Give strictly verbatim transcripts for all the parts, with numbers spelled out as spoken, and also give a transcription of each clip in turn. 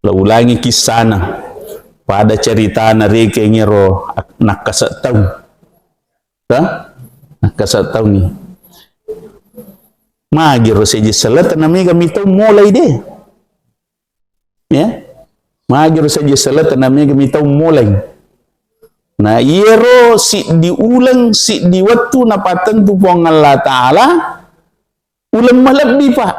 Taulangi kissana. Pada caritana rekeng ero ak-, nakkasa taung. Ta? Nakkasa taungngi. Magiro seje seleta na mega mitau mulai de. Ya. Magiro seje seleta na mega mitau mulai. Na iyaro siddi uleng, siddi wettu napattentu Puang Allah Ta'ala, uleng malebbi, Pak.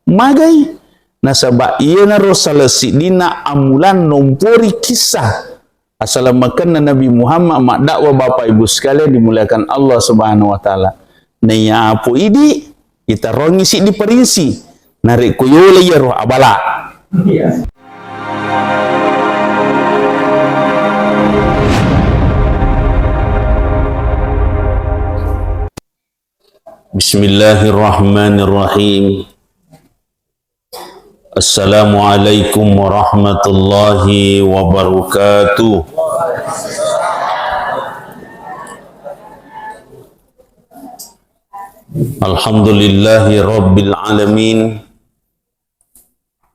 Magai? Nasaba iyanaro sala siddinna ammulang nompori kissa asalamakenna Nabi Muhammad maddakwah, Bapak Ibu sekalian dimuliakan Allah Subhanahu wa Ta'ala. Naiya apo idi, itarongi siddi parinsi. Narekko yola iyaro abala. Bismillahirrahmanirrahim. Assalamualaikum warahmatullahi wabarakatuh. Alhamdulillahi rabbil alamin.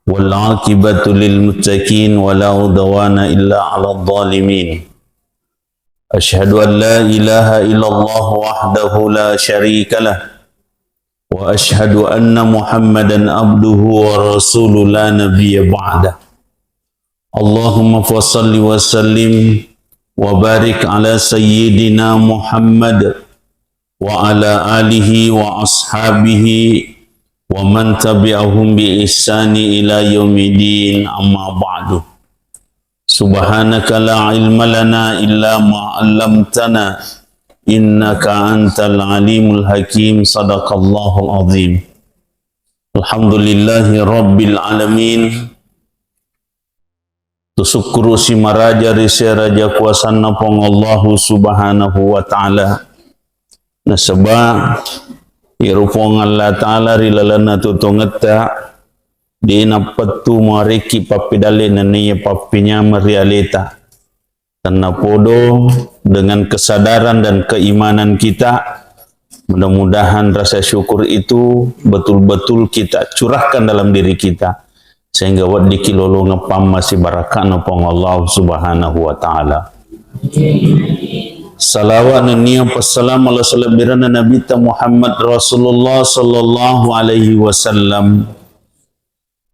Wal aqibatu lil muttaqin wa la udwana illa 'alal zalimin. Asyhadu an la ilaha illallah wahdahu la syarika lah. Wa asyhadu anna Muhammadan abduhu wa rasuluh la nabiyya ba'dah. Allahumma fa salli wa sallim wa barik ala sayyidina Muhammad wa ala alihi wa ashabihi wa man tabi'ahum bi ihsani ila yaumiddin, amma ba'du. Subhanaka la ilma lana illa ma 'allamtana, innaka antal alimul hakim. Sadaqallahul azim. Alhamdulillahi rabbil alamin. Tusukkuru si maraja ri seraja kuasanna Puang Allahu Subhanahu wa Ta'ala. Nasaba iyaro Puang Allah Ta'ala ri lalenna totongetta de nappettu muarekki pappedalle nenniya pappenyameng ri aleta. Tennapodo dengan kesadaran dan keimanan kita, mudah-mudahan rasa syukur itu betul-betul kita curahkan dalam diri kita, sehingga weddikki lolongeng pammase barakana Puang Allah Subhanahu wa Ta'ala. Salawat nennia passalam ala salebbirenna Nabitta Muhammad Rasulullah sallallahu alaihi wasallam.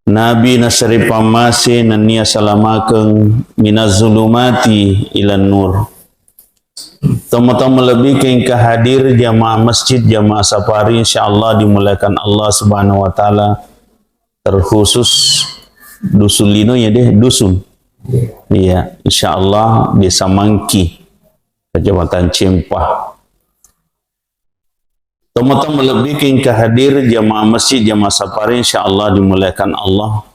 Nabi nasare pammase nennia salamakeng minaz zulumati ilan nur. Tomatoa malebbi ke engka hadir jamaah masjid, jamaah safari, insyaallah dimuliakan Allah Subhanahu wa Ta'ala, terkhusus Dusun Lino ya deh, Dusun. Iya, insyaallah Desa Mangki, Kecamatan Cempah. Tomatoa malebbi ke engka hadir jamaah masjid, jamaah safari, insyaallah dimuliakan Allah.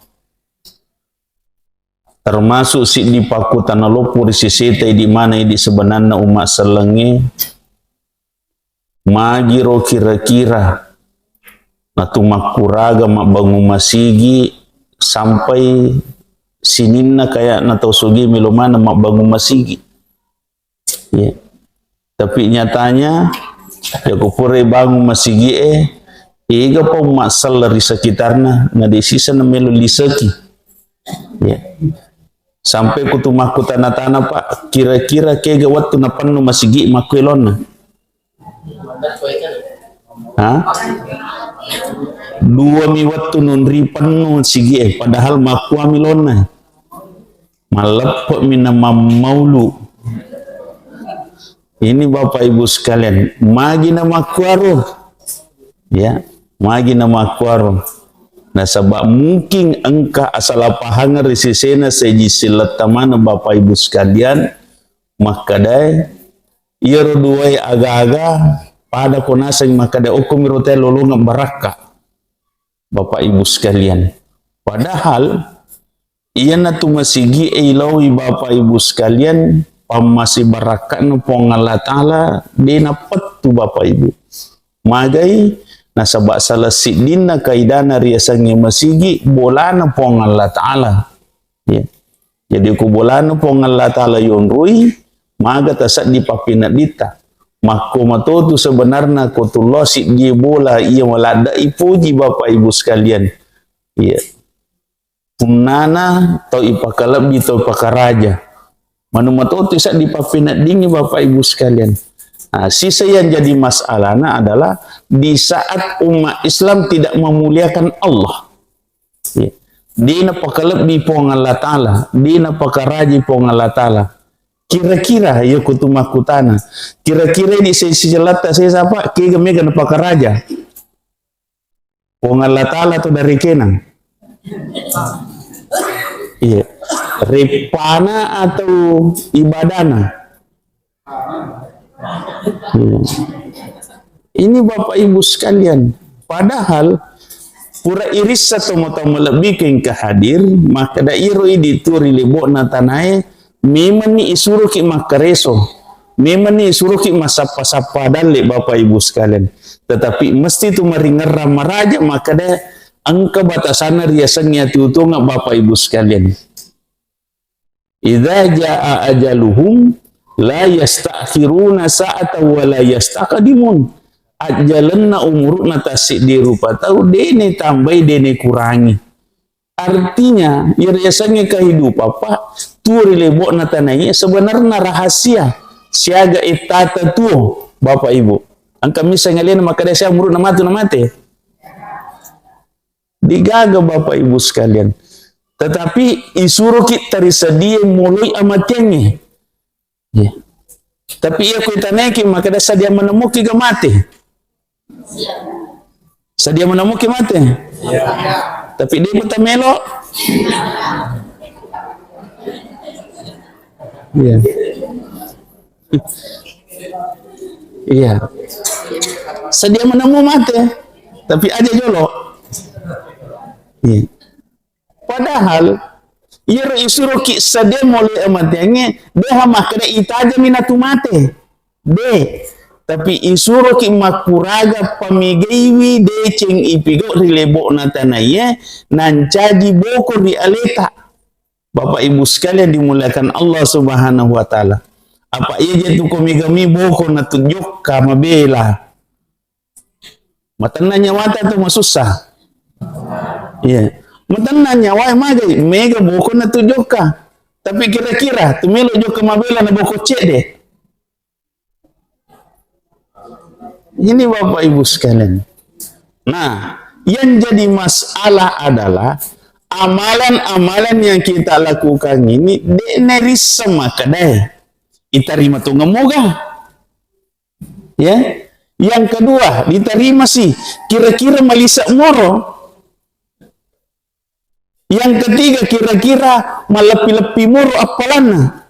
Termasuk siddi pakkutana loppo ri seseta idi mana idi sebenarna umma sellengnge, magiro kira-kira natu makkuraga mabbangung masigi sampai sininna kaya na tau sugi melo maneng mabbangung masigi. Iya. Tapi nyatanya, ya, ko pura bangun masigi e, ega pa umma selleng ri sekitarna, na de sisa na melo liseki. Iya. Sampai kutu makkutana-tana, Pak, kira-kira kega wettu napennu masigi makkuelonna? Ha? Dua mi wettu nunri pennu sigi e, padahal makkuami lonna. Malleppe'mi na mammaulu. Ini Bapak Ibu sekalian, magi na makkuaro? Ya, magi na makkuaro? Nasaba mungkin engka asalapahangeng ri sesena seji siletta maneng Bapak Ibu sekalian, makkedae iyaro duae aga-aga pada ko naseng makkeda okkomi rote lolongeng barakka. Bapak Ibu sekalian. Padahal iyanatu masigi e ilaoi Bapak Ibu sekalian, pammase barakka'na Puang Allah Ta'ala de napettu Bapak Ibu. Magai? Nasaba salah siddinna kaidana riasengnge masigi bolana Puang Allah Ta'ala. Ya. Jadi ko bolana Puang Allah Ta'ala yonroi, maga taseddi pappineddita. Makko matotu sebenarna ko tullo siddi bola iya maladde ipoji Bapak Ibu sekalian. Iya. Punnana tau ipakalebbi, tau ipakaraja. Manu matotu seddi pappeneddingi, Bapak Ibu sekalian. Nah, sisa yang jadi masalahna adalah di saat umat Islam tidak memuliakan Allah. Ya. Dina pakalebbi Puang Allah Ta'ala, dina pakaraji Puang Allah Ta'ala. Kira-kira, ya kutu makkutana. Kira-kira di sesi jelata saya siapa? Kega mega napakaraja? Puang Allah Ta'ala atau dari kenang? Iya. Ripana atau ibadana? Iya. Ini Bapak Ibu sekalian, padahal pura irissa tomatoa malebbi engka hadir, maka da iro idi tu ri lebo'na tanae, memang ni isuroki makkareso, memang ni isuroki massappa-sappa dalle, Bapak Ibu sekalian. Tetapi mesti tu maringerrang maraja, maka da engka batasanna riasengnge atuo-tuongeng, Bapak Ibu sekalian. Idza jaa ajaluhum la yasta'khiruna sa'atan wa la yastaqdimun. Ajjalenna umuru'na tassiddi rupa tau, dene tambai, dene kurangi. Artinya, iyaro yasengnge kehidupan, Pak, tuo ri lebo'na tanae sebenarna rahasia siaga ettata tuo, Bapak Ibu. Engka misseng alena makkeda sia umuru'na matu na mate. Degaga, Bapak Ibu sekalian. Tetapi isuroki tariseddie moloi amateangnge. Ya. Tapi iya kuitanaiki makkeda sadia manemmuki ga mate. Sadia manemmuki mate. Tapi depa tamelo. Iya. Iya. Sadia manemmu mate, tapi aja jolo. Iya. Padahal iyaro isuroki sadia moloi amateangnge, deha makkeda itajami natu mate. De, tapi isuroki makkuraga pamegaiwi deceng ipigau ri lebo'na tanae, nancaji boko ri aleta. Bapak Ibu sekalian dimuliakan Allah Subhanahu wa Ta'ala. Apa iya je tu ko mega mi boko na tu jokka mabela. Matenna nyawata tu masussa. Iya. Matenna nyawa magai mega boko na tu jokka. Tapi kira-kira tu melo jokka mabela na boko cedde. Ini Bapak Ibu sekalian. Nah, yang jadi masalah adalah amalan-amalan yang kita lakukan ini de'na risseng makkedae itarima tongeng moga. Ya. Yang kedua, ditarima si kira-kira malisa moro. Yang ketiga, kira-kira maleppi-leppi moro appalanna.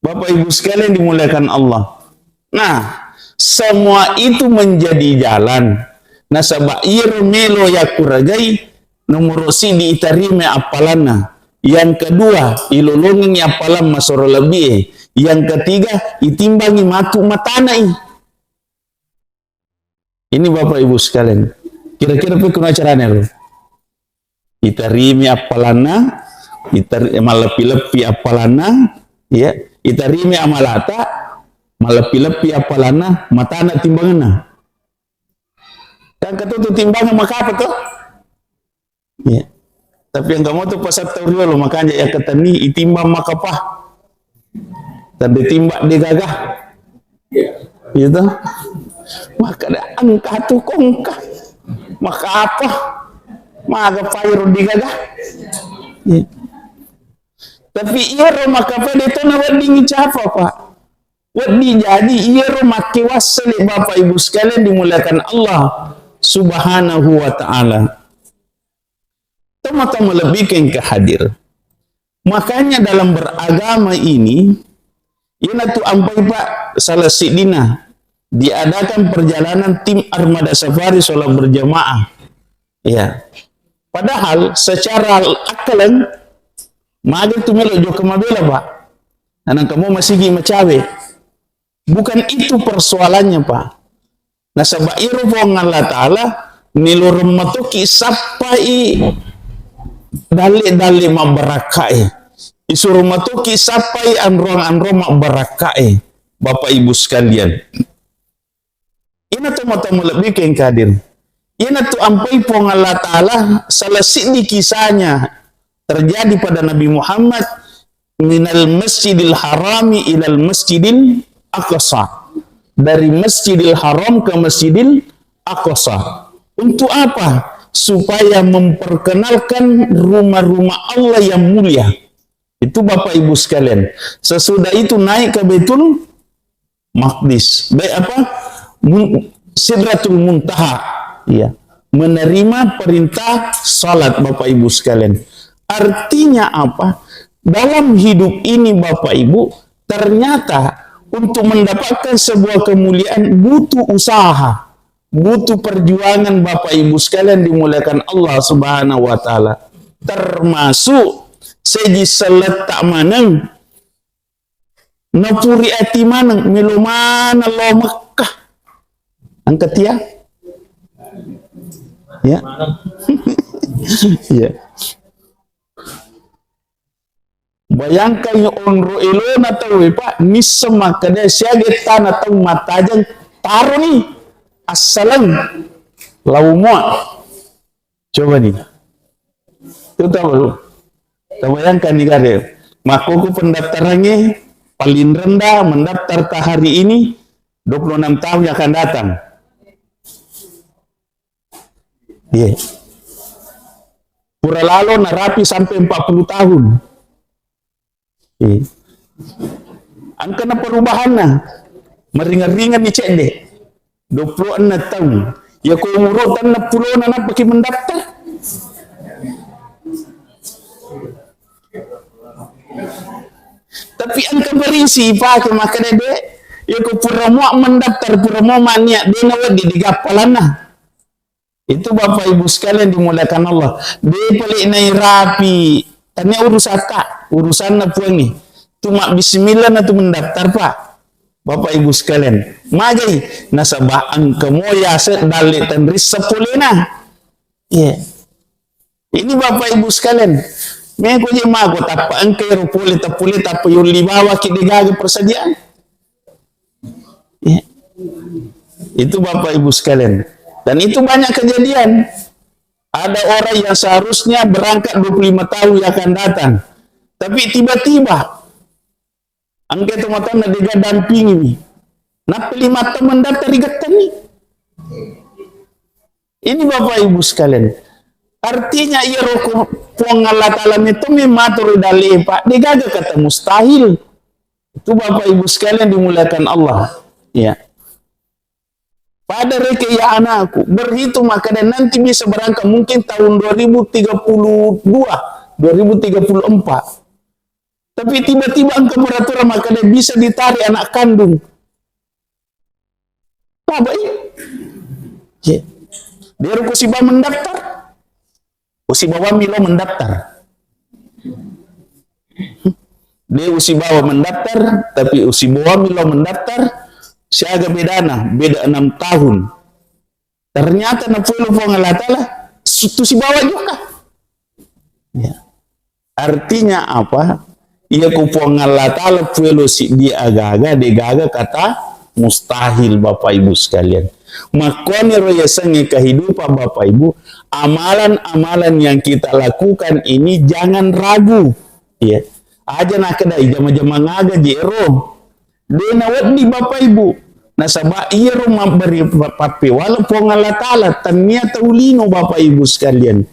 Bapak Ibu sekalian dimuliakan Allah. Nah, semua itu menjadi jalan. Nasaba iyaro melo yakkuragai nomoro siddi itarima appalanna. Yang kedua, ilolongengngi appalang masoro lebbi e. Yang ketiga, itimbangi matu matanai. Ini Bapak Ibu sekalian, kira-kira pekko na carana ro? Itarimi appalanna, itari-, malleppi-leppi appalanna, ya, itarimi amalata, malleppi-leppi appalanna, matana timbanganna. Kan katutu timbangan makapa to? Iya. Tapi engka moto pasang tau riolo, makanya yakkatenni itimbang makapa. Tanda timbang degaga. Gitu. Makkeda engka tu kongka. Makapa. Maga pairo degaga. Iya. Tapi iyaro makapa de to naweddingi capa, Pak. Wedding jadi iyaro makkewassele, Bapak Ibu sekalian dimuliakan Allah Subhanahu wa Ta'ala. Tomatoa malebbi engka hadir. Makanya dalam beragama ini, iyanatu ampai, Pak, salah siddina diadakan perjalanan tim Armada Safari sholat berjamaah. Ya. Padahal secara akal, maga tu melo jokka mabela, Pak. Nanang kamu masigi macawe. Bukan itu persoalannya, Pak. Nasaba iro Puang Allah Ta'ala niloreng matoki sappai dalle-dalle mabbarakkae. Isuro matoki sappai anrong-anrong mabbarakkae. Bapak Ibu sekalian. Ina tomatoa malebbi engka hadir. Ina tu ampai Puang Allah Ta'ala salah siddi kisahnya. terjadi pada Nabi Muhammad, "Minal Masjidil Harami ilal Masjidil Aqsa." Dari Masjidil Haram ke Masjidil Aqsa. Untuk apa? Supaya memperkenalkan rumah-rumah Allah yang mulia. Itu, Bapak Ibu sekalian. Sesudah itu naik ke Baitul Maqdis. Baik apa? Mun-, Sidratul Muntaha. Ya. Menerima perintah salat, Bapak Ibu sekalian. Artinya apa? Dalam hidup ini, Bapak Ibu, ternyata untuk mendapatkan sebuah kemuliaan butuh usaha, butuh perjuangan, Bapak Ibu sekalian dimuliakan Allah Subhanahu wa Ta'ala. Termasuk seji seletta maneng napuri ati maneng, melo maneng lo Mekkah. Angkat ya? Ya. Ya. Bayangkan onro elona tauwe, Pak, nisseng makkeda siaga tana tau mattajeng taroni assaleng lau mua. Coba ni. Itu tahu lu. Tabayangkan ni kare. Makkoko pendaftarannya paling rendah mendaftar ta hari ini dua puluh enam tahun yang akan datang. Iya. Pura lalo narapi sampai empat puluh tahun. Iya. Engka na perubahanna. Meringan-ringan ni cedde. Dua puluh enam tahun. Ya ko umur enam puluh na napaki mendaftar. Tapi engka berisi pake makkeda de. Ya ko pura mua mendaftar, pura mua maniat, de na weddi digappalanna. Itu Bapak Ibu sekalian dimuliakan Allah. De pale nairapi. Tania urusatta, urusanna puangi. Tuma bismillah na tu mendaftar, Pak. Bapak Ibu sekalian. Magai, nasaba engka mo yase dalle tenrissa polena. Iya. Ini Bapak Ibu sekalian. Meko je mako tappa engka ero pole, tapole tappa yolli bawaki degaga persediaan. Ya. Itu Bapak Ibu sekalian. Dan itu banyak kejadian. Ada orang yang seharusnya berangkat dua puluh lima tahun yang akan datang. Tapi tiba-tiba, engka itu matana dega dampingi. Nappa lima tahun mendaftar rigettenni. Ini Bapak Ibu sekalian. Artinya iya roko Puang Allah Ta'ala metto memang matur dalle, Pak. Degaga kata mustahil. Itu Bapak Ibu sekalian dimuliakan Allah. Ya. Pada reke ya anakku, berhitung makkeda nanti bisa berangkat mungkin tahun dua ribu tiga puluh dua, dua ribu tiga puluh empat. Tapi tiba-tiba engka peraturan makkeda bisa ditarik anak kandung. Apa iya? Ya. Dia ruko siba mendaftar. Usibawammi lo mendaftar. De usibawa mendaftar, tapi usibawammi lo mendaftar, siaga bedana, beda enam tahun. Ternyata napuelo Puang Allah Ta'ala, su-, tu sibawa juga. Ya. Artinya apa? Iya ku Puang Allah Ta'ala puelo siddi aga-aga, de gaga kata mustahil, Bapak Ibu sekalian. Makkuani ro yasengnge kehidupan, Bapak Ibu, amalan-amalan yang kita lakukan ini jangan ragu. Iya. Aja nakkeda, "Ih, jama-jamang aga je ero." De nawedding, Bapak Ibu. Nasaba iyaro mabberi pa-, pappewala Puang Allah Ta'ala, tania tau lino, Bapak Ibu sekalian.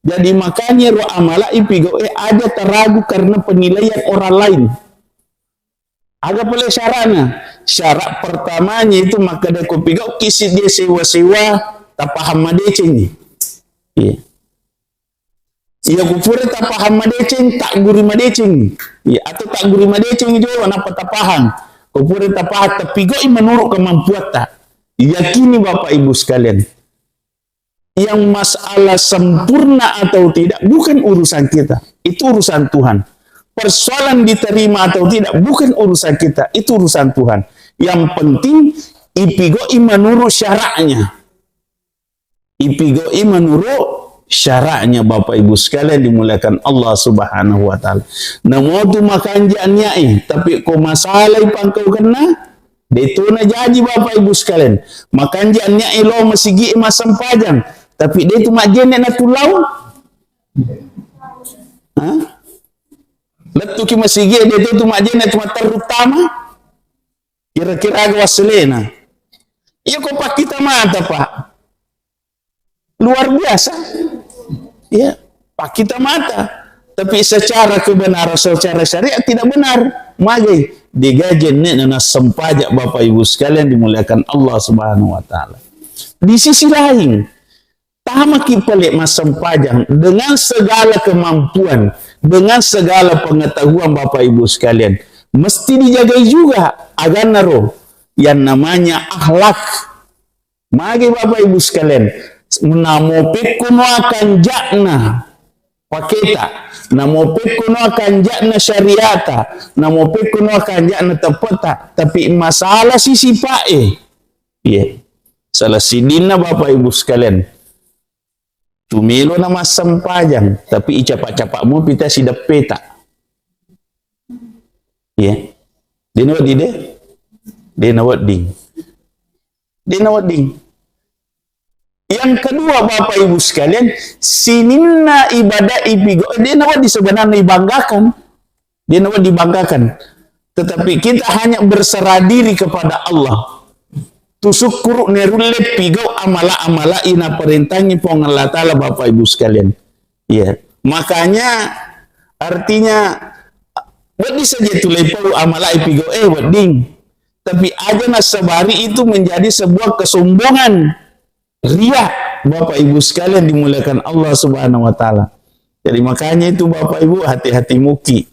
Jadi makanya ro amala ipigau e aja taragu karena penilaian orang lain. Aga pale syaratna? Syarat pertamanya itu makkeda ko pigau ki siddi sewa-sewa tapahang madecengi. Iya. Iya, ku pura tapahang madeceng, tagguri madeceng. Iya, atau tagguri madeceng jo, nappa tapahang. Ku pura tapahang, tapigoi menurut kemampuatta. Yakini Bapak Ibu sekalian, yang masalah sempurna atau tidak bukan urusan kita, itu urusan Tuhan. Persoalan diterima atau tidak bukan urusan kita, itu urusan Tuhan. Yang penting ipigoi menurut syaratnya. Ipigoi menurut syaratnya, Bapak Ibu sekalian dimuliakan Allah Subhanahu wa Ta'ala. Namo tu makanja niae, tapi ko masalai pangkau kenna, de tu najaji, Bapak Ibu sekalian. Makanja niae lo masigi masempajang, tapi de tu majene na tulau. Hah? Lettuki masigi e, de' tu majjenne tu matteru tama. Kira-kira aga wasselena. Iya ko pakkita mata, Pak. Luar biasa. Ya, pakkita mata. Tapi secara kebenaran, secara syariat tidak benar. Magai? De' gaga jenne na nassempajang, Bapak Ibu sekalian dimuliakan Allah Subhanahu wa Ta'ala. Di sisi lain, tamaki pale massempajang dengan segala kemampuan, dengan segala pengetahuan, Bapak Ibu sekalian, mesti dijagai juga aganna ro yang namanya akhlak. Magi, Bapak Ibu sekalian, namo pekko no akan jakna paketa, namo pekko no akan jakna syariata, namo pekko no akan jakna teppeta, tapi masalah sisi pa'e. Iya. Salah sidinna, Bapak Ibu sekalian, tu melo na massempajang, tapi icapa-capa mupi ta sideppeta. Iya. De' nawedding de'? De' nawedding. De' nawedding. Yang kedua, Bapak Ibu sekalian, sininna ibadah ipigau, de' nawedding sebenarnya dibanggakan. De' nawedding dibanggakan. Tetapi kita hanya berserah diri kepada Allah. Tu sukkuru nerulle pigau amala-amala inaparentangi Puang Allah Ta'ala, Bapak Ibu sekalian. Iya. Makanya, artinya, wedding saja tu lepau amala ipigau, eh, wedding. Tapi aja nasabari itu menjadi sebuah kesombongan. Ria, Bapak Ibu sekalian dimuliakan Allah Subhanahu wa Ta'ala. Jadi makanya itu, Bapak Ibu, hati-hati muki,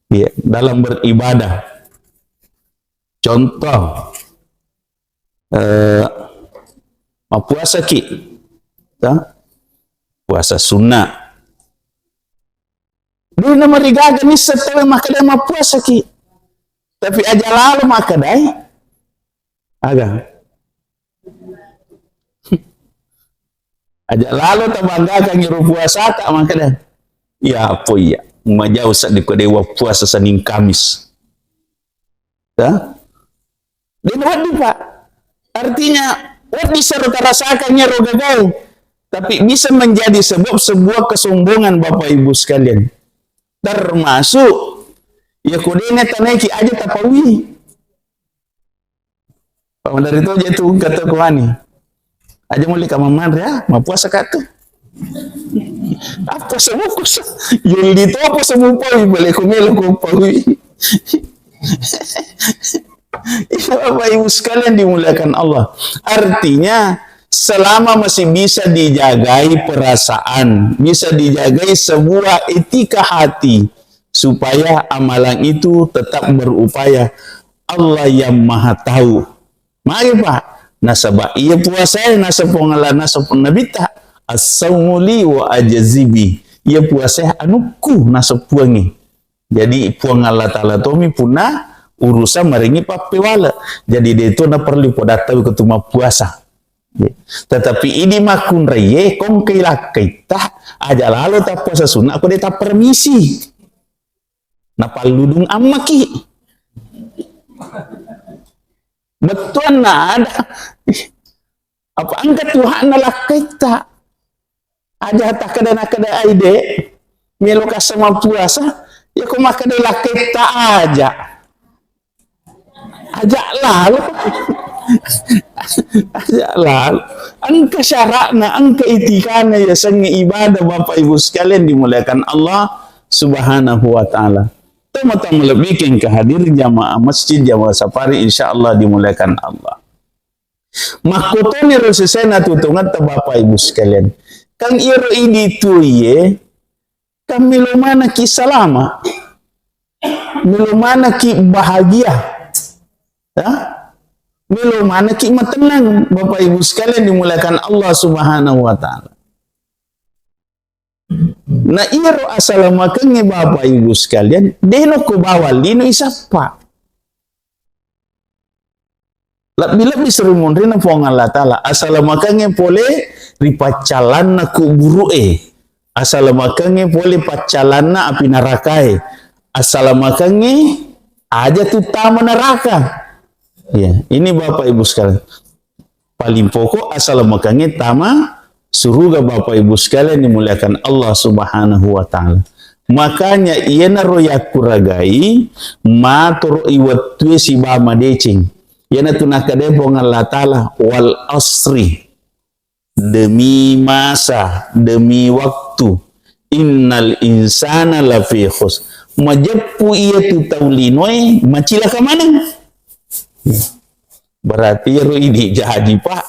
ya, dalam beribadah. Contoh, eh, mappuasa ki, ta? Puasa sunnah. De' namarigaga nisseng tau makkeda mappuasa ki. Tapi aja lalo makkedai. Aga. Aja lalo tabanggakan iro puasata makkeda. Ya apa iya? Majau sa' dikode wa puasa Senin Kamis. Ya? De' nawedding, Pak. Artinya, wedding sero tarasakan iyaro gagae. Tapi bisa menjadi sebab sebuah kesombongan, Bapak Ibu sekalian. Termasuk, ya, ko de' na tanaiki aja tapaui. Pak, dari tu aja tu kata kuani. Aja mulai ka mamanre, ya, mappuasa ka tu. Apa sebab kusa? Yulli tu apa sebab paui, boleh ku melo ku paui. Iya, Bapak Ibu sekalian dimuliakan Allah. Artinya, selama masih bisa dijagai perasaan, bisa dijagai sebuah etika hati, supaya amalan itu tetap berupaya. Allah yang Maha Tahu. Magi, Pak? Nasaba iya puasae, nasaba Puang Allah, nasaba Nabitta. As-saumu li wa ajzi bi. Iya puasae anukku, nasaba Puangnge. Jadi, Puang Allah Ta'ala tomi punna urusan marengngi pappewale. Jadi, de' to naperlu podattawi ko tu mappuasa. Tetapi idi makkunraie, kongkai lakkaitta, aja lalo tappuasa sunna, ko de' tappermisi. Napalludung ammaki. Bettuanna ada. Apa engka tu hakna lakkaitta? Aja takkeda-nakkeda ai de', melo kassa mappuasa, ya ko makkeda lakkaitta aja. Aja lalo. Aja lalo. Engka syaratna, engka itikana yasengnge ibadah, Bapak Ibu sekalian dimuliakan Allah Subhanahu wa Ta'ala. Tomatoa malebbi engka hadir jamaah masjid, jamaah safari, insya Allah dimuliakan Allah. Makkotoni ro sesena tutungetta, Bapak Ibu sekalian. Kan iyaro idi tuie, kan melo manaki salama. Melo manaki bahagia. Ya? Melo manaki matennang, Bapak Ibu sekalian dimuliakan Allah Subhanahu wa Ta'ala. Na iyaro asalamakengnge, Bapak Ibu sekalian, de' nokko bawang lino isappa. Lebbi-lebbi seri munrinna Puang Allah Ta'ala. Asalamakengnge pole ri paccallanna kuburu'e. Asalamakengnge pole paccallanna api narakae. Asalamakengnge aja tu tama neraka. Ya, ini Bapak Ibu sekalian. Paling pokok asalamakengnge tama suruga, Bapak Ibu sekalian dimuliakan Allah Subhanahu wa Ta'ala. Makanya iyanaro yakkuragai matoro'i wettue sibawa madeceng. Iyanatu nakkeda Puang Allah Ta'ala, "Wal asri." Demi masa, demi waktu. "Innal insana lafi khus." Majeppu iyatu tau linoe macilaka maneng. Berarti iyaro idi jaji, Pak.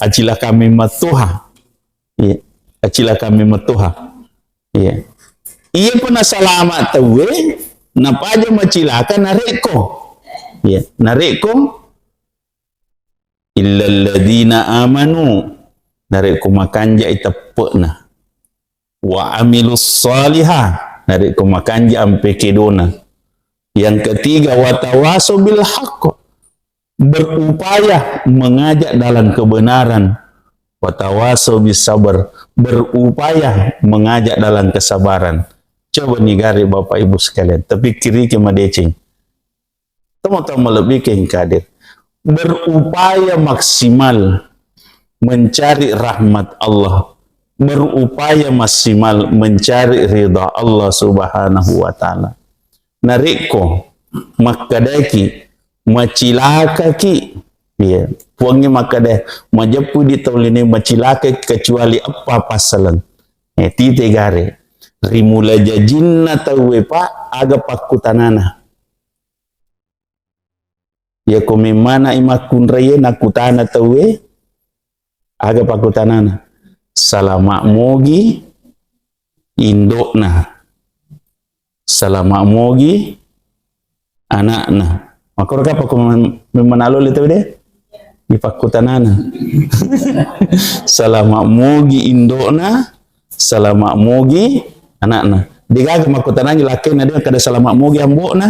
Acilaka memeng toha. Iya. Acilaka memeng toha. Iya. Iya pernah salama tauwe, napaja macilaka narekko. Iya, narekko illalladzina amanu, narekko makanjai teppe'na. Wa amilus salihah, narekko makanja ampe kedona. Yang ketiga, watawasau bil haqq, berupaya mengajak dalam kebenaran. Watawasau bis sabar, berupaya mengajak dalam kesabaran. Coba nih gare Bapak Ibu sekalian, tapi kiri ke madeceng. Teman-teman lebih ke yang hadir. Berupaya maksimal mencari rahmat Allah. Berupaya maksimal mencari ridha Allah Subhanahu wa Ta'ala. Narekko makkedaki, macilakaki, iya, Puangnge makkeda, majeppu di tau linoe macilakaki kecuali eppa passaleng. Eh, tite gare. Rimula jajinna tauwe, Pak, aga pakkutanana. Iyako memmanai makkunraie, nakkutana tauwe, aga pakkutanana? Salama mogi indo'na. Salama mogi anakna. Makkoro kapang ko mem-, memmanalo le tauwe de? Di pakkutanana. Salama mogi indo'na, salama mogi anakna. Degaga makkutanangi lakkena de kada salama mogi ambo'na.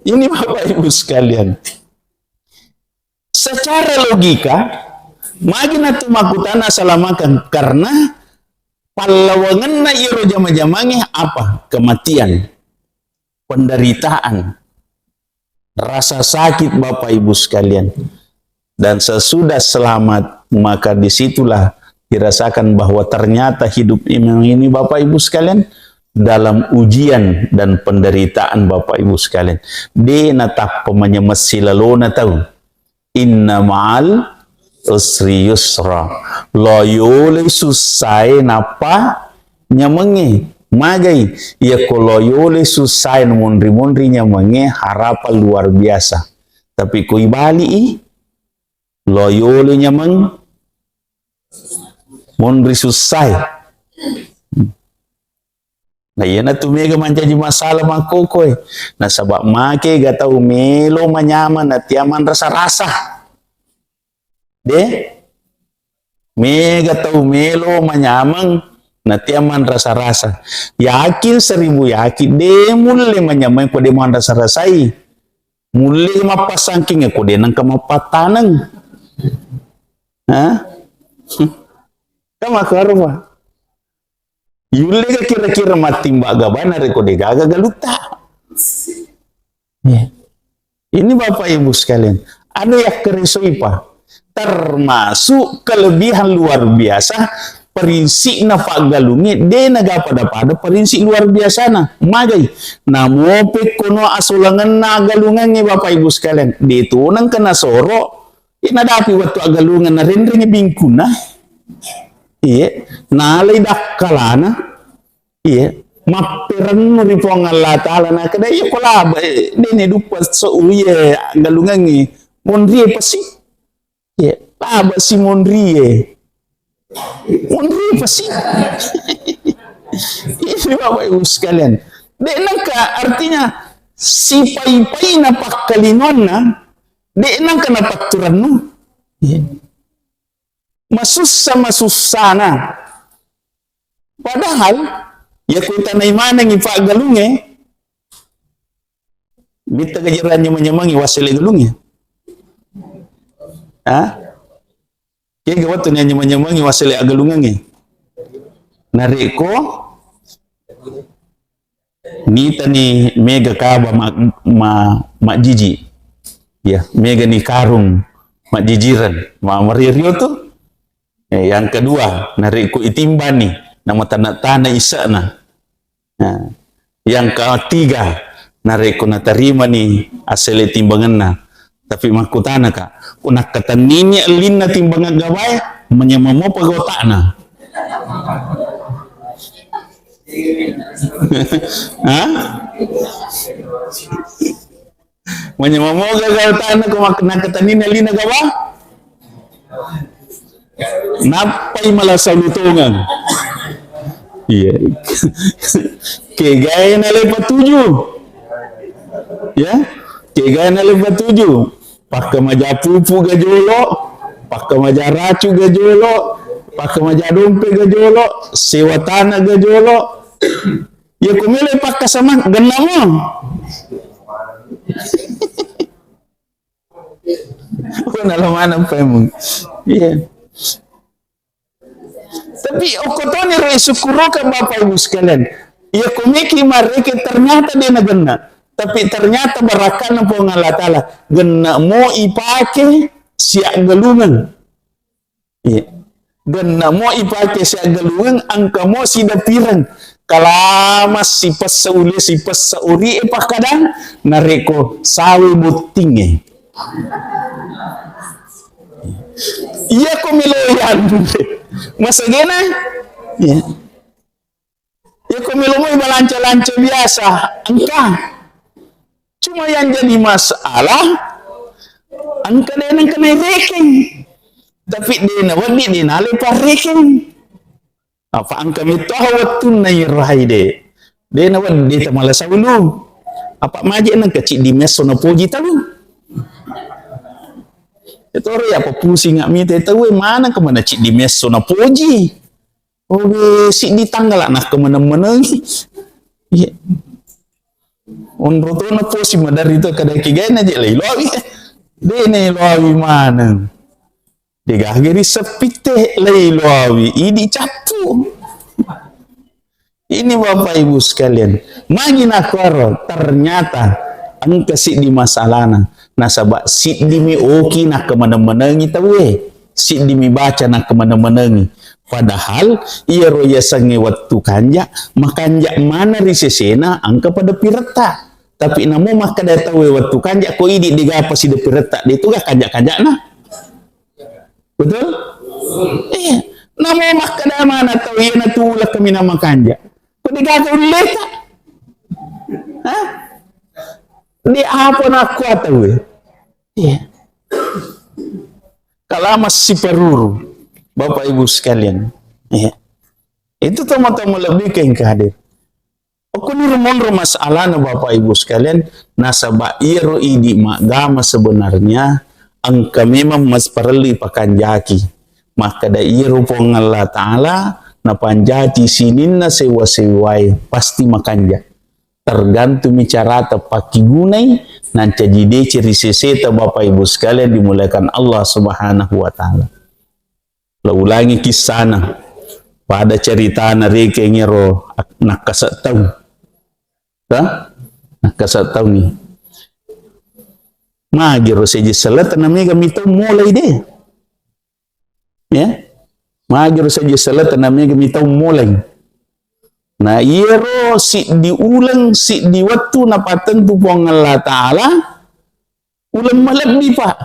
Ini Bapak Ibu sekalian. Secara logika, magi natu makkutana salamakeng? Karena pallawangenna iyaro jama-jamangnge apa? Kematian, penderitaan, rasa sakit, Bapak Ibu sekalian. Dan sesudah selamat, maka disitulah dirasakan bahwa ternyata hidup ini, ini, Bapak Ibu sekalian, dalam ujian dan penderitaan, Bapak Ibu sekalian. De natappa manyamessi lalona tau. Inna ma'al usri yusra. Loyoloi sussae nappa nyamengnge. Magai, iyako loyoloi sussae namonri-monri nyamengnge, harapan luar biasa. Tapi ko ibali'i, loyoloi nyameng, monri sussae. Na iyanatu mega mancaji masalah makkokoe. Nasaba make ga tau melo manyameng natia manrasa-rasa. De? Mega tau melo manyameng natia manrasa-rasa. Yakin seribu yakin, de mulle manyameng ko de manrasa-rasai. Mulle mappasangking ko de nengka mappattaneng. Hah? Kan makkarupa. Yulle ga kira-kira mattimba gabana rekko degaga galutta. Ya. Ini Bapak Ibu sekalian, ada yakkeresoi pa. Termasuk kelebihan luar biasa, prinsipna paggalungnge, de naga pada-pada prinsip luar biasana. Magai, namope kono asolangenna aggalungengnge Bapak Ibu sekalian, de tonang kena soro, Iye, nadapi wettu aggalungeng narenrengngi bingkunna. Iye, nalai dakkalana. Iye, mapperennu ri Puang Allah Ta'ala, nakkeda, "Iya ko laba, eh, dene duppa so, iye, aggalungengngi. Monrie pasi." Iye, laba si monrie. Monrie pasi. Ini Bapak Ibu sekalian. De nengka artinya sipai-paina pakkalinonna, de nengka napatturennu. Iya. Masussa-masussana. Padahal, ya kutanai manengi paggalungnge, mitta gajerang nyameng-nyamengi wassele galungnge. Ha? Kega wettu nyameng-nyamengi wassele aggalungengnge. Narekko Mitani mega kaba ma-, ma-, majjiji. Ya, megani karung majjijiren, ma-, mario-rio tu. Eh, yang kedua, narekko itimbani, nama tana-tana isa'na. Nah, yang ketiga, narekko natarimani asele timbangenna, tapi makkutana ka, ko nakkatennini ellinna timbangan gawae, manyameng mopa gota'na. Hah? Manyameng moga gau tanna ko mak-, nakkatennini lina gawa? Nappai malasa lutongeng. Iya. Kegae nalepa tuju. Ya? Kegae nalepa tuju. Pakkamaja pupu ga jolo, pakkamaja racu ga jolo, pakkamaja dompe ga jolo, sewa tana ga jolo. Iya ko melo pakkasamang, gennamo. Oh, nalo maneng paimeng. Iya. Tapi okko toni ro isukkuroka Bapak Ibu sekalian. Iya ko meki mareke ternyata de nagenna. Tapi ternyata barakana Puang Allah Ta'ala. Gennamo ipake siaggalungeng. Iya. Gennamo ipake siaggalungeng, engkamo sidapireng. Kalama sipessa ule, sipessa ori e pakkadang, narekko sawe bottingnge. Iya ko melo yanre. Masagena? Iya. Iya ko melo moi balanca-lanca biasa, engka. Cuma yang jadi masalah, engka de nengka narekeng. Tapi de nawedding de nale parekeng. Apa engka metto wettunna irai de. De nawedding de tamalasa ulu. Apa maje nengka ciddi messo napoji tau. Etoro ya apa pusing mita tau e, mana kemana ciddi messo napoji. Owe, siddi tanggala nakkemeneng-menengi. Iya. Onro tona posi maderri to kada kigaina je lailoawi. De nailoawi maneng. Degaga ri sepitte lailoawi idi cappu. Ini Bapak Ibu sekalian, magi nakkoro ternyata engka siddi masalahna. Nasaba siddimi oki nakkemeneng-menengi tauwe, siddimi baca nakkemeneng-menengi. Padahal iyaro yasengnge wettu kanja, makanja maneng ri sesena engka pada piretta. Tapi namo makkeda tauwe wettu kanja ko idi degapa sidepiretta, de tuga kanja-kanjana. Betul? Iya. Namo makkeda maneng tau iyana tu uleng kaminang makanja. Ko degaga ulleta? Hah? De apa nakkua tauwe? Iya. Kalama siparuru, Bapak Ibu sekalian. Iya. Itu teman-teman lebih ke yang hadir. Okkoniro monro masalahna Bapak Ibu sekalian, nasaba iyaro idi maggama sebenarnya engka memang mas parellu ipakanjaki. Makkeda iyaro Puang Allah Ta'ala napanjati sininna sewa-sewae pasti makanja. Tergantumi carata pakkigunai, nancaji deceng ri seseta Bapak Ibu sekalian dimuliakan Allah Subhanahu wa Ta'ala. La ulangi kissana. Pada caritana rekeng ero ak-, nakkasa taung. Ha? Nakkasa taungi. Magiro seje seleta na mega mitau mulai de. Ya. Magiro seje seleta na mega mitau mulai. Na iyaro siddi uleng, siddi wettu napattentu Puang Allah Ta'ala, uleng malebbi, Pak.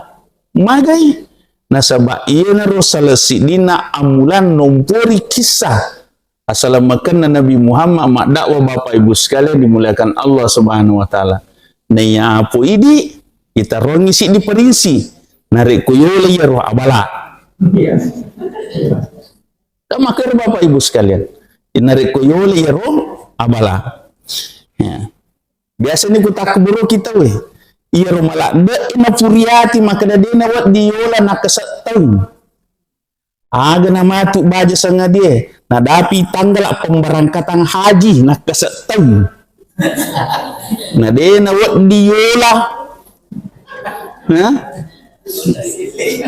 Magai? Nasaba iyanaro sala siddinna ammulang nompori kissa asalamakenna Nabi Muhammad maddakwah, Bapak Ibu sekalian dimuliakan Allah Subhanahu wa Ta'ala. Naiya apo idi, itarongi siddi parinsi. Narekko yola iyaro abala. Kan makkero Bapak Ibu sekalian. Narekko yola iyaro abala. Ya. Biasani ku takburu kita we. Iyaro maladde na puriati makkeda de nawedding yola nakkasa taung. Aga namatu baja sangadie, nadapi tanggala pemberangkatan haji nakkasa taung. Na de nawedding yola. Ha?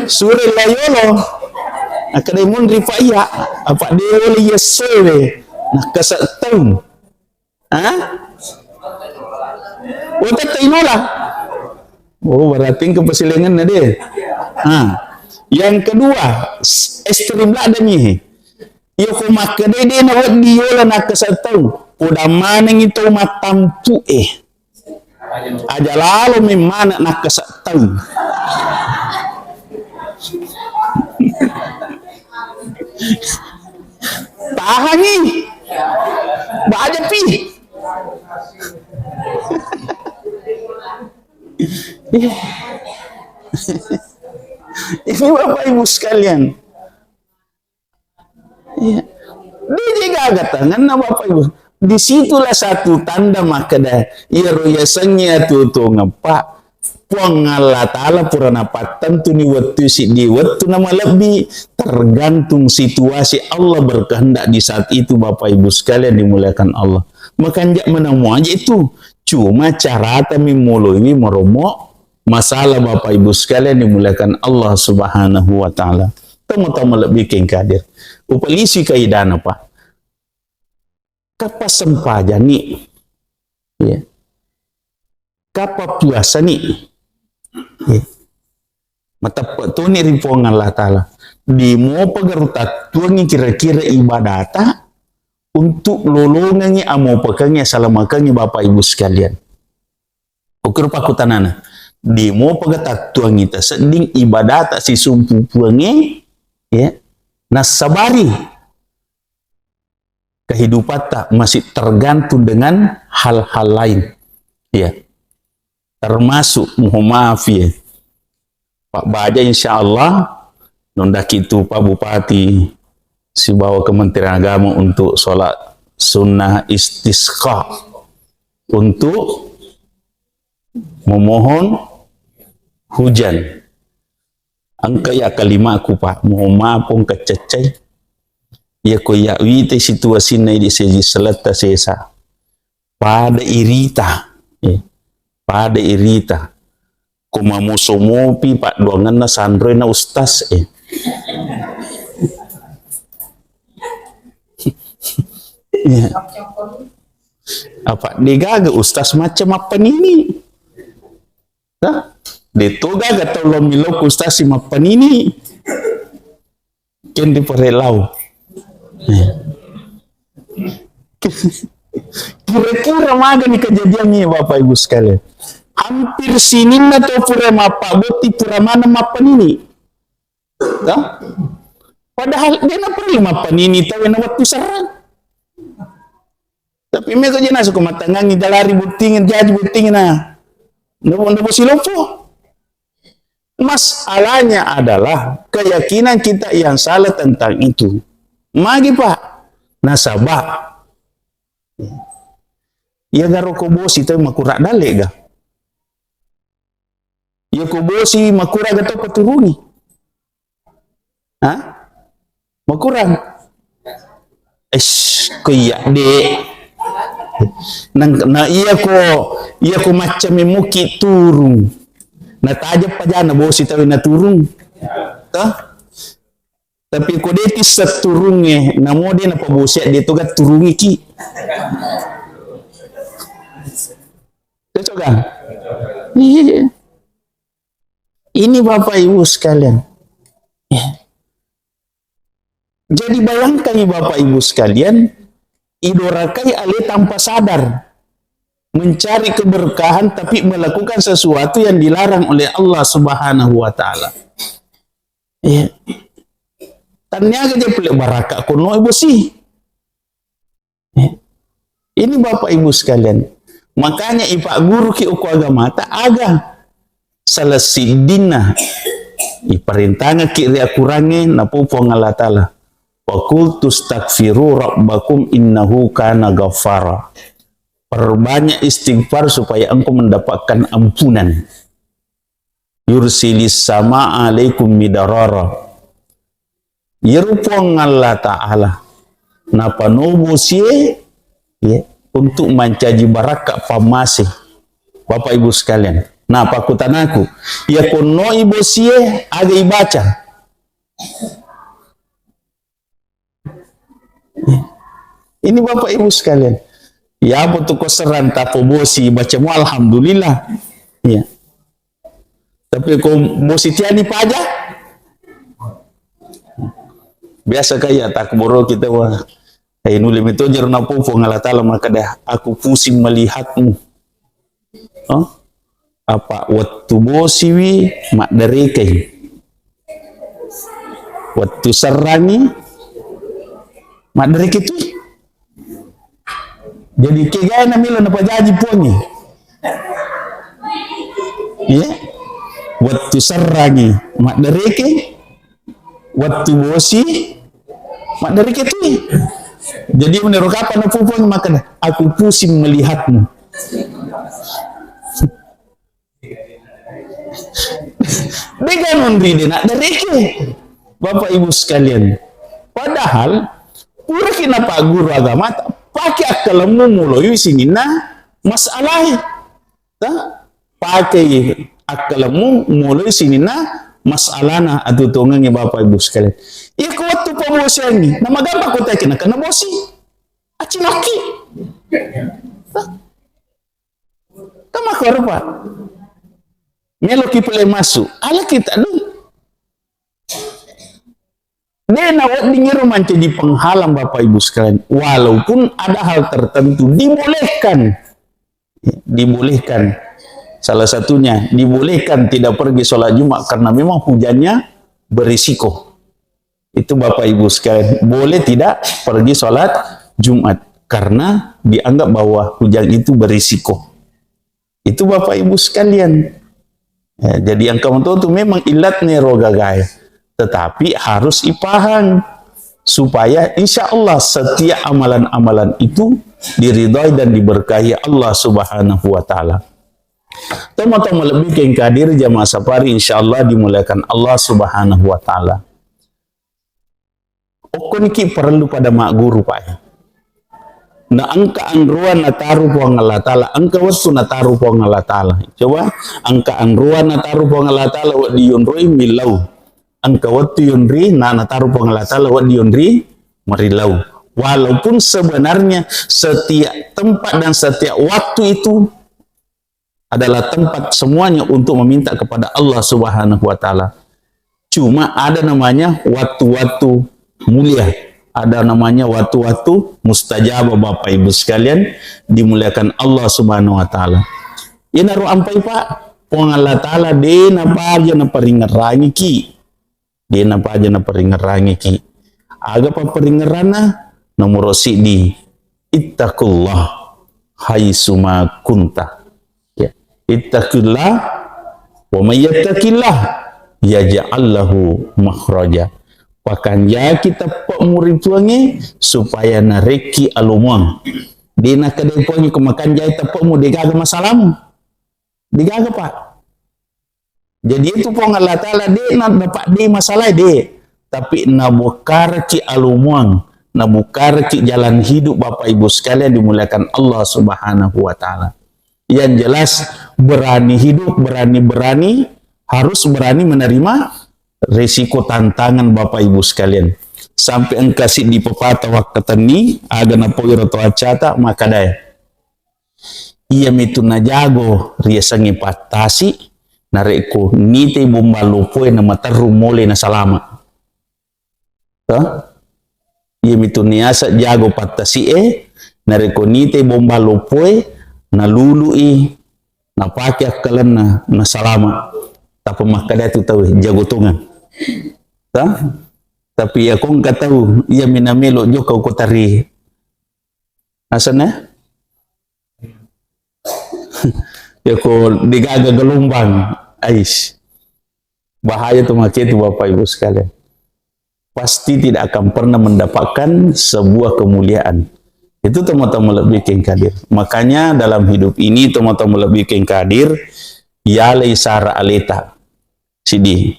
Sure la yolo. Akkeda munri pa iya, apa de yola iya sewe nakkasa taung. Ha? Wetetta inola. Oh, berarti engka pasilaingenna deh. Ah. Yang kedua, s-, ekstrim ladde ni. Iya ko makkeda de' na wedding yola nakkasa' tau. Poda manengngi tau mattampu e. Aja lalo memmana' nakkasa' tau. Tahangi. Bajapi. Ini Bapak Ibu sekalian. Iya. De'je gaga tanganna Bapak Ibu. Disitulah satu tanda makkeda, iyaro yasengnge atuo-tuongeng, Pak, Puang Allah Ta'ala pura napattentuni wettu siddi wettu namalebbi, tergantung situasi Allah berkehendak di saat itu, Bapak Ibu sekalian dimuliakan Allah. Makanja' menang muaja itu. Cuma carata memmoloiwi maromo masalah, Bapak Ibu sekalian dimuliakan Allah Subhanahu wa Ta'ala. Tama-tama lebbi keng kadir. Upalisi kaidana, Pak. Kappa sempajani. Ya. Kappa puasani. Ya. Mateppe' toni ri Puang Allah Ta'ala. Dimopa garu tattuangi kira-kira ibadata untuk lolongengi amopakengi asalamakengi Bapak Ibu sekalian. Okiro pakkutanana, dimopaga tattuangi tasedding ibadata sisumpu Puangnge, ya, nassabari kehidupatta masih tergantung dengan hal-hal lain. Ya. Termasuk, mohon maaf ya, Pak Baja, insya Allah, nondaki tu Pak Bupati sibawa Kementerian Agama untuk sholat sunnah istisqa, untuk memohon hujan. Engka ya kalimaku, Pak, mohon maaf pong kaccai. Ya ko ya wite situasinna idi seji seletta sesa. Pada irita. Eh, pada irita. Ko mamoso mopi paddoangenna sanroe na ustaz, eh. Iya. Apa degaga ustaz macca mappanini? Hah? Deto gaga tau lo milo ustaz si mappanini. Kendi parelau. Iya. Kira-kira magani kejadiannya, Bapak Ibu sekalian? Hampir sininna tau pura mappabotti, pura maneng mappanini. Toh? Padahal de' naperlu mappanini tau na wettu serrang. Tapi meko je nasu ko mattangangi jalari bottingeng, jaji bottingeng na. Ndobo, ndobo siloppo. Masalahnya adalah keyakinan kita yang salah tentang itu. Magi, Pak? Nasaba iya garo ko bosi tau makura dalle ga. Iya ko bosi makura ga tau paturungi. Ha? Makurang. Eish, ko iya, Dek. Nang, na iya ko, iya ko macca memmuki turung. Na tajeng pajana bosi tau na turung. Toh? Tapi ko de' tisseng turungnge, namo de' napabosi, de' toga turungiki. Cocok kan? Iya. Ini Bapak Ibu sekalian. Ya. Jadi bayangkan nih Bapak Ibu sekalian, idorakai ale tanpa sadar mencari keberkahan tapi melakukan sesuatu yang dilarang oleh Allah Subhanahu wa Ta'ala. Iya. Tanniaga je pele baraka kono bosi. Eh, ini Bapak Ibu sekalian, makanya ipagguruki okko agamata aga salah siddinna iparentangekki ri akurangnge napau Puang Allah Ta'ala, "Wa qultu astaghfiru rabbakum innahu kana ghaffara." Perbanyak istighfar supaya engkau mendapatkan ampunan. "Yursilis sama alaikum midarara." Iyaro Puang Allah Ta'ala napanobo sie, ya, untuk mancaji barakka pammase. Bapak Ibu sekalian, nah, pakkutanaku, iya konnoi bosie aga ibaca? Ini Bapak Ibu sekalian, ya, apa tu ko serang tapo bosi baca mu alhamdulillah. Ya. Tapi ko bosi tiani paja, biasa kaya takboro kita, wah, eh, nuli metto jero napo Puang Allah Ta'ala makkeda, "Aku pusing melihatmu." Oh? Apa wettu bosiwi madderekai, wettu serrangi maddereke tu. Jadi kegae na melo napajaji Puangnge. Iya. Wettu serrangi maddereke, wettu bosi maddereke tu. Jadi menero kapan na Puang makan, "Aku pusing melihatmu." Dega nonri de nak dereke. Bapak Ibu sekalian, padahal pura ki na Pak Guru Agama, pakai akkalemmu muloi sininna masalah. Ta? Pakai akkalemmu muloi sininna masalahna atutongengi Bapak Ibu sekalian. Iya ko waktu pemosiangi, nama gampang kota kena kena bosi. Acilaki. Ta? Tamakkoro, Pak. Meloki pole masuk. Ala kita dong. De nawedding iro mancaji penghalang, Bapak Ibu sekalian. Walaupun ada hal tertentu dibolehkan. Dibolehkan. Salah satunya dibolehkan tidak pergi sholat Jumat karena memang hujannya berisiko. Itu Bapak Ibu sekalian, boleh tidak pergi sholat Jumat karena dianggap bahwa hujan itu berisiko. Itu Bapak Ibu sekalian. Ya, jadi yang kamu tahu tuh memang ilatnya rogagai, tetapi harus ipahang supaya insya Allah setiap amalan-amalan itu diridhoi dan diberkahi Allah Subhanahu wa Ta'ala. Toma-toma lebih kengkadir jamaah safari, insya Allah dimuliakan Allah Subhanahu wa Ta'ala. Okkoniki parellu pada magguru, Pak. Na engka anroan nataru Puang Allah Ta'ala, engka wettu nataru Puang Allah Ta'ala. Coba, engka anroan nataru Puang Allah Ta'ala, wedding yonroi millau. Engka wettu yonri, na nataru Puang Allah Ta'ala, wedding yonri marillau. Walaupun sebenarnya setiap tempat dan setiap waktu itu adalah tempat semuanya untuk meminta kepada Allah Subhanahu wa Ta'ala. Cuma ada namanya waktu-waktu mulia, ada namanya waktu-waktu mustajabah, Bapak Ibu sekalian, dimuliakan Allah Subhanahu wa Ta'ala. Inaro ampai, Pak, Puang Allah Ta'ala de napaja naparingerangiki. De napaja naparingerangiki. Aga papparingeranna? Nomoro siddi, ittaqullah haitsuma kunta. Ya. Ittaqillah wa may yattaqillah yaj'al lahu makhraja. Pakanjaki teppe'mu ri Puangnge supaya narekki alomuang. De nakkeda Puangnge ko makanjai teppe'mu, degaga masalamu. Degaga, Pak. Jadi itu Puang Allah Ta'ala de na dapat de masalah de, tapi nabukarki alomuang, nabukarki jalan hidup, Bapak Ibu sekalian dimuliakan Allah Subhanahu wa Ta'ala. Yang jelas, berani hidup, berani-berani, harus berani menerima resiko tantangan, Bapak Ibu sekalian. Sampai engka siddi pepatah wakkatenni, aga napoiro to accata, makadae. Iyamitu najago riasengnge pattasi, narekko nitai bombang lopoe namaterru mole nasalama. Toh? Iyamitu niaseng jago pattasi'e, narekko nitai bombang lopoe, nalului, napake akkalenna, nasalama. Tappa makkeda tu tauwe, jago tongeng. Toh? Tapi iya ko engka tau, iyami namelo jokka ko tari. Asenna? Ya ko degaga gelombang, ais. Bahaya tu make tu, Bapak Ibu sekalian. Pasti tidak akan pernah mendapatkan sebuah kemuliaan. Itu teman-teman lebih kengkadir. Makanya dalam hidup ini teman-teman lebih kengkadir, yalai sara aleta. Sidi.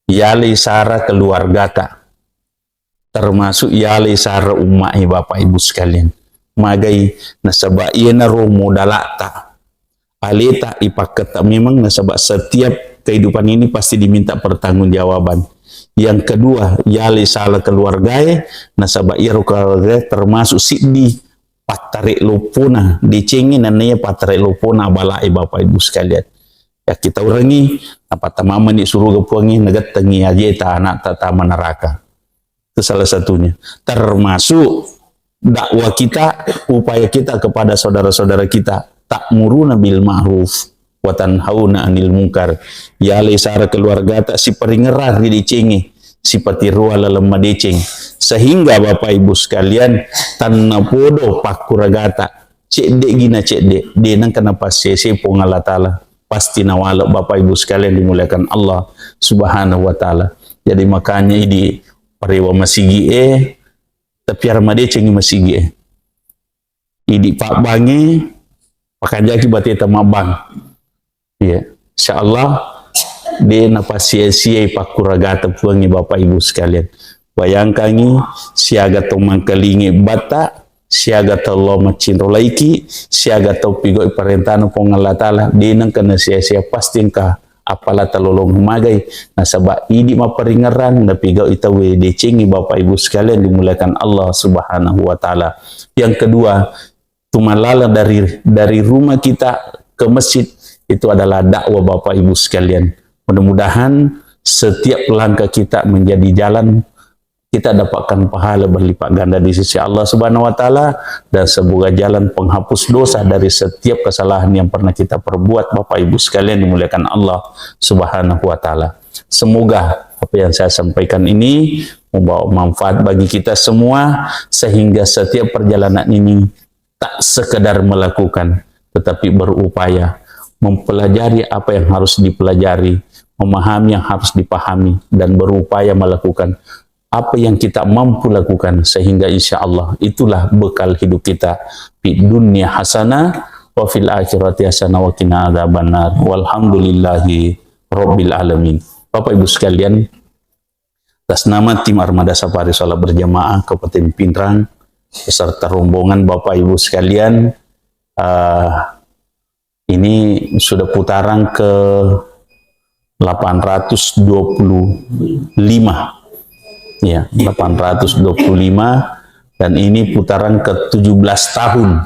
Yalai sara keluargata. Termasuk yalai sara ummae, Bapak Ibu sekalian. Magai nasaba iyanaro modalata. Aleta ipakketta memang nasaba setiap kehidupan ini pasti diminta pertanggungjawaban. Yang kedua, yalai sara keluargae, nasaba iyaro keluargae termasuk siddi pattare loppona, decengngi nennia pattare loppona balae, Bapak Ibu sekalian. Yakkitaurengngi, napattama mani suruga Puangnge, nagettengngi ajeta anakta tama neraka. Itu salah satunya. Termasuk dakwah kita, upaya kita kepada saudara-saudara kita, ta'muruna bil ma'ruf wa tanhauna 'anil munkar. Yalai sara keluargata siparingerrang ri decengnge, sipatiroa laleng madeceng. Sehingga Bapak Ibu sekalian, tannapodo pakkuragata, cedde'gi na cedde', de' nengka napassese Puang Allah Ta'ala, pasti nawale' Bapak Ibu sekalian dimuliakan Allah Subhanahu wa Ta'ala. Jadi makanya idi parewa masigi'e, tapiara madecengngi masigi'e. Idi pabbangnge, pakajaki bateta mabbang. Iya, insya Allah, de' napasia-siai pakkuragata Puangnge Bapak Ibu sekalian. Bayangkangngi, siaga to mangkalingai batta, siaga to lao maccinro laiki, siaga to pigau'i parentana Puang Allah Ta'ala, de' nengka nasia-sia, pasti engka appalata lolong magai. Nasaba idi mapparingerrang napigau'i tauwe decengngi Bapak Ibu sekalian dimuliakan Allah Subhanahu wa Ta'ala. Yang kedua, tumalala dari, dari rumah kita ke masjid, itu adalah dakwah Bapak Ibu sekalian. Mudah-mudahan setiap langkah kita menjadi jalan, kita dapatkan pahala berlipat ganda di sisi Allah Subhanahu wa Ta'ala, dan semoga jalan penghapus dosa dari setiap kesalahan yang pernah kita perbuat, Bapak Ibu sekalian dimuliakan Allah Subhanahu wa Ta'ala. Semoga apa yang saya sampaikan ini membawa manfaat bagi kita semua, sehingga setiap perjalanan ini tak sekedar melakukan, tetapi berupaya mempelajari apa yang harus dipelajari, memahami yang harus dipahami, dan berupaya melakukan apa yang kita mampu lakukan, sehingga insya Allah itulah bekal hidup kita. Fid dunya hasanah wa fil akhirati hasanah wa qina adzabannar. Walhamdulillahi rabbil alamin. Bapak Ibu sekalian, atas nama tim Armada Safari Salat Berjamaah Kabupaten Pinrang beserta rombongan Bapak Ibu sekalian, eh, ini sudah putaran ke delapan ratus dua puluh lima. Ya, delapan ratus dua puluh lima, dan ini putaran ke tujuh belas tahun.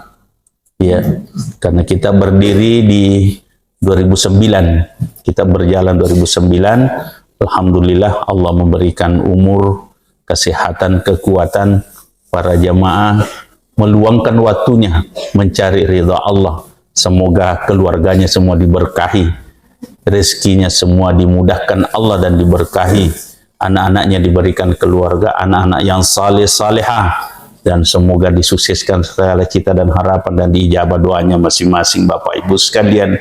Ya, karena kita berdiri di dua ribu sembilan. Kita berjalan dua ribu sembilan. Alhamdulillah, Allah memberikan umur, kesehatan, kekuatan para jamaah meluangkan waktunya mencari ridha Allah. Semoga keluarganya semua diberkahi, rezekinya semua dimudahkan Allah dan diberkahi, anak-anaknya diberikan keluarga, anak-anak yang saleh salehah, dan semoga disukseskan segala cita dan harapan dan diijabah doanya masing-masing Bapak Ibu sekalian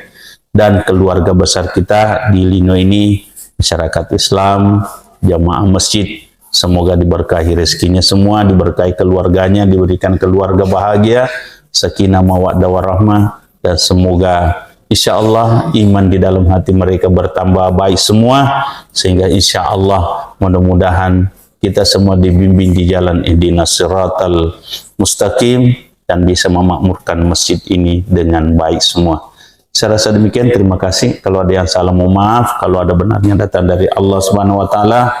dan keluarga besar kita di Lino ini, masyarakat Islam, jamaah masjid. Semoga diberkahi rezekinya semua, diberkahi keluarganya, diberikan keluarga bahagia, sakinah mawaddah warahmah, dan semoga insya Allah iman di dalam hati mereka bertambah baik semua, sehingga insya Allah mudah-mudahan kita semua dibimbing di jalan ihdinas siratal mustaqim dan bisa memakmurkan masjid ini dengan baik semua. Saya rasa demikian, terima kasih. Kalau ada yang salah, mohon maaf. Kalau ada benarnya, datang dari Allah Subhanahu wa Ta'ala.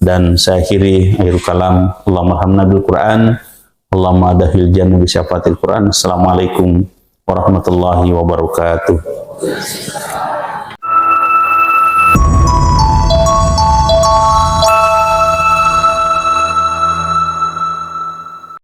Dan saya akhiri akhirul kalam. Allahumma arhamna bil Quran. Allahumma dakhil jannah bi syafaatil Quran. Assalamualaikum warahmatullahi wabarakatuh.